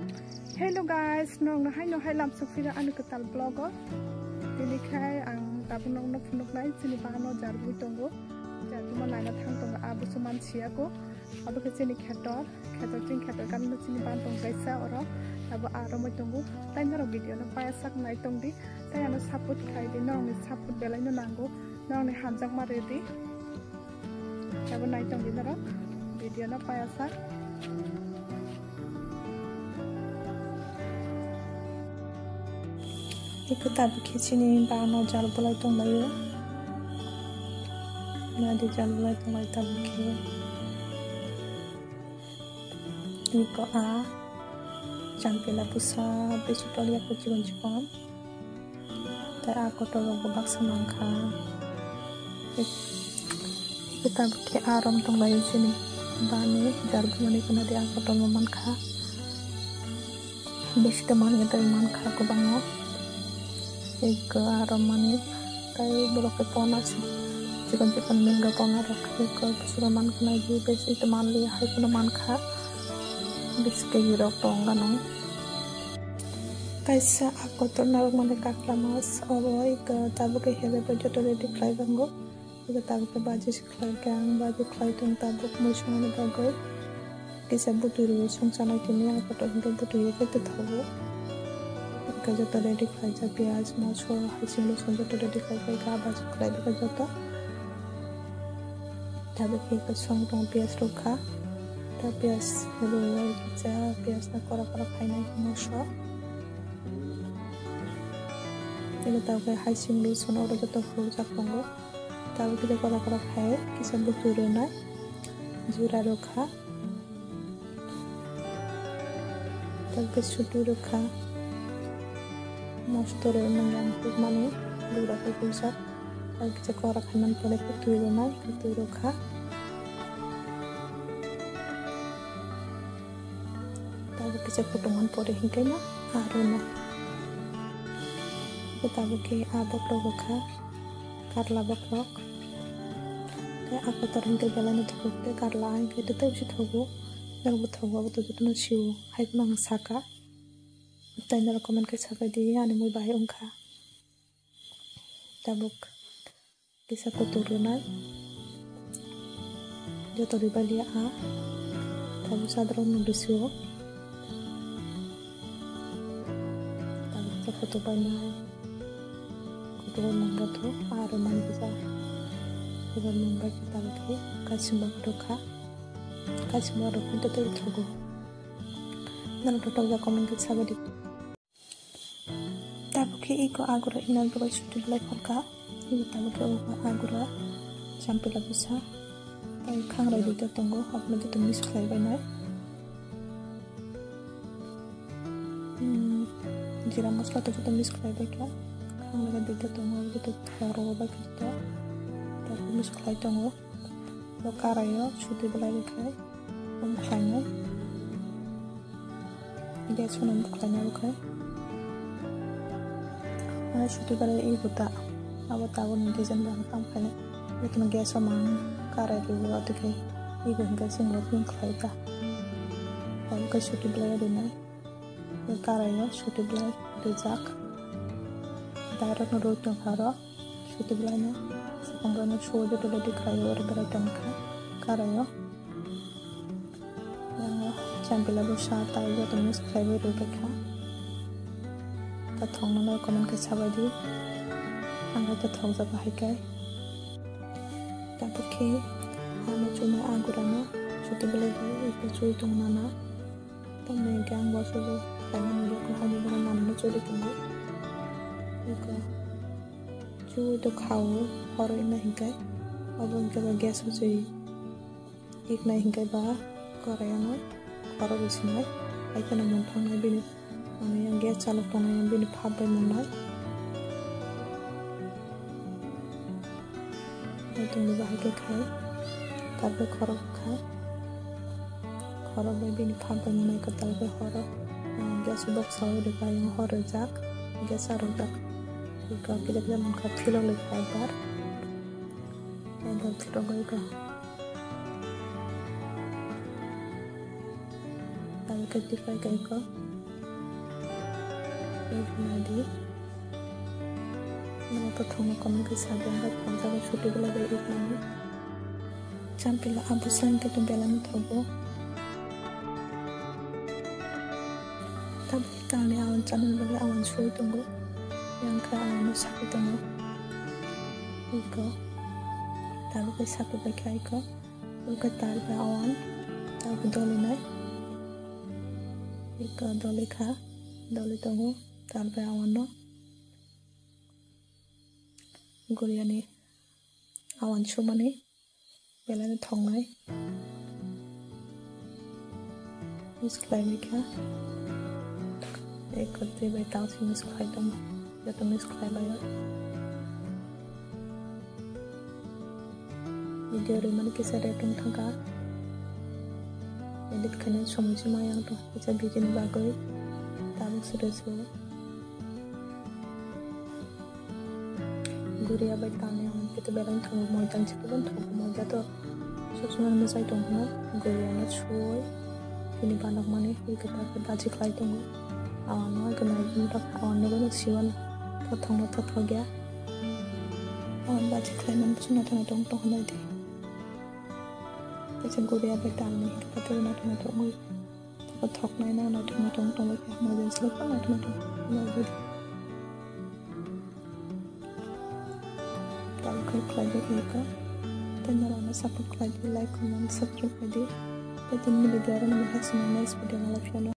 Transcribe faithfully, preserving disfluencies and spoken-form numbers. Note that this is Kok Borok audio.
Hello guys, norokno haino hai lamsok phira ani kwtal vlog o. Tini khai ang tabuk norokno phunuknai chini bagano jargwi tongo. Jargwima naina thang tongo, a busu mansiya ko. Abo khe chini khetor, khetor chini khetor gana chini ban tong kaisa oro. Abo a romwi tongo. Tai norok video no paya sak nai tongdi. Tai ano support khai di, norokni support belai no nango. Norokni hamjakma rw di. Abo nai tongdi norok, video no paya sak. Eko tabuk khe chini bagano jal bolai tonglaio. Nadi jal bolai tonglai tabuk khe. Eko a champila busa bisu toliya ko chikon chikon. Tai a kotor rok bo baksa mankha. Eko tabuk khe a rom tonglaio chini bani jargwimani phano de a kotor bo mankha. Bisi to manya tei mankha kwbangma. Eko a rom mani tai borok khe pona se chikon chikon minga pona rok khe eko bwswk mankha nai di bisi to manliya hai phano mankha. Bisi kegi rok tong gano. Kaisa a kotor narwkmani kakla mas, obo tabuk khe hebai bai joto ready khlai bango. Tabuk khe baji se khlai kha ang, baji khlai tong tabuk mui songmani bagwi. Kisa butui rwi songchanai tini a kotor hinkhe butui rwi khe twthogo. Hinkhe joto ready khlaijak, piyaj, moso, hasing, rosun joto ready khlai kha, baji khlai kha joto. Tabuk khe eko song tong piyaj rwkha. Ta piyaj rwui kisa piyaj no kora kora khainai moso. Tei tabuk khe hasing rosun oro joto phurjak tongo. Tabuk khe kora kora khai kisa butui rwnai jura rwkha. Tabuk khe sutu rwkha. Moso toro nang yang mani bura khe pulsa. Tabuk khe kora khaimani pore khe twi rwnai, twi rwkha. Tabuk khe kutung mani pore hinkhe no a rwnai. Tabuk khe a bokrok rwkha. Karla bokrok. Tei a kotor hinkhe belai no thokok tei karla hinkhe tei bishi thogo. Norok bo thogo abo to jotono sio hai phano ang saka. Tai norok comment khe sabai di ani mui bahai wngkha. Tabuk kisa kutung rwnai. Joto rwbailiya a. Tabuk sadrok no bisio. Tabuk khe kutung bainai. Kutung nangkha tho aro mankha. Ebo nangkha khe tabuk khe kaisima rwkha. Kaisima rwkha tei tei thogo. Norok to tokjak comment khe sabai di. Tabuk khe eko agura inal rwbai suti belai phorkha. Eko tabuk khe o agura champila bwsa. Tai khangrai duita tongo, abono joto mix khlai bainai. Hmm, jira masla to joto mix khlai bai kha. Khangrai duita tongo, abo joto thoro bai kha joto. Tai mix khlai tongo. Bo karaio suti belai bai khai. Om khlainai. Gas phano bwkhlaina bwkhai. Ani suti belai ego ta. Abo tabukni design bo ang tamo khainai. Jotono gas o mang karai rw o tei khe ego hinkhe chwng bo pink khlai ta. Abo khe suti belai rinai. Karaio suti belai rijak. Direct no rw tong kha oro. Suti belai no. Sakang belai no suo joto ready khlaio oro belai tong kha. Karaio. Champila bo sa tai joto mix khlaiwi rwbaikha. Ta thongno no comment khe sabaidi. Ang hai ta thongjak hai kai. Tabuk khe ano chuma agurano suti belai bai eko chui tong nana. Tamni hwnkhe ang bo sugo khlaimani bwkha hai ni bono nana no choli tongo. Eko chui to khao horo ina hinkai. Obo hwnkhe ba gas o chui. Iknai hinkai ba korai ano khorok bisinai, hai kheno mungthang nai bini, mane yang gas chalok tongnai yang bini phap bai mungnai. Hai tongni bahai khe khai, tabuk khorok kha, khorok bai bini phap bai mungnai kwtal khe horo, ah, gas box o rwkha yang hor rwjak, gas charwjak, rwkha kisa kisa mankha philok lekha ekbar, ekbar philok lekha. Ang khe tipai kai ko. Nadi. Mana to thongno comment khe sabi ang khe phone jaga suti bwla bai ikmani. Champila abo sang khe to belai no thogo. Tabuk talni awan channel bagwi awan sui tongo. Yang khe awan no sabi tongo. Iko. Tabuk khe sabi bai khe iko. Iko talba awan. Tabuk doli nai. Iko doli kha. Doli tongo. Talba awan no. Guriani awan sumani belai no thongnai. Miss khlai bai kha. Ek kotri bai tang si miss khlai tong. Joto miss khlai bai o. Video rimani kisa ret wng thangkha. Edit khaina somoi se maya wng tong kisa video ni bagwi. Tabuk se rw se o. Guria bai tangwi ang khe belai thongo moidang se belai thongo moida to. Sosma mwchai tong phano guria no suwi bini banok mani wi khe ta khe baji khlai tongo. Awan no khe nai bini bak awan no bono siwan thothok no thothok ya. Awan baji khlai mani bisingo naithok naithok tong kha nai di. Kaisa guria bai talni hinkhe paithago naithok naithok wngwi. Thoknai no naithok naithok tongwi kha, moidang se phano naithok naithok wngwi. Tamo khe khlai bai kha. Tei norok no support khlai di, like, comment, subscribe khlai di. Tei tini video rok no hai swnwi next video no lai phiyano.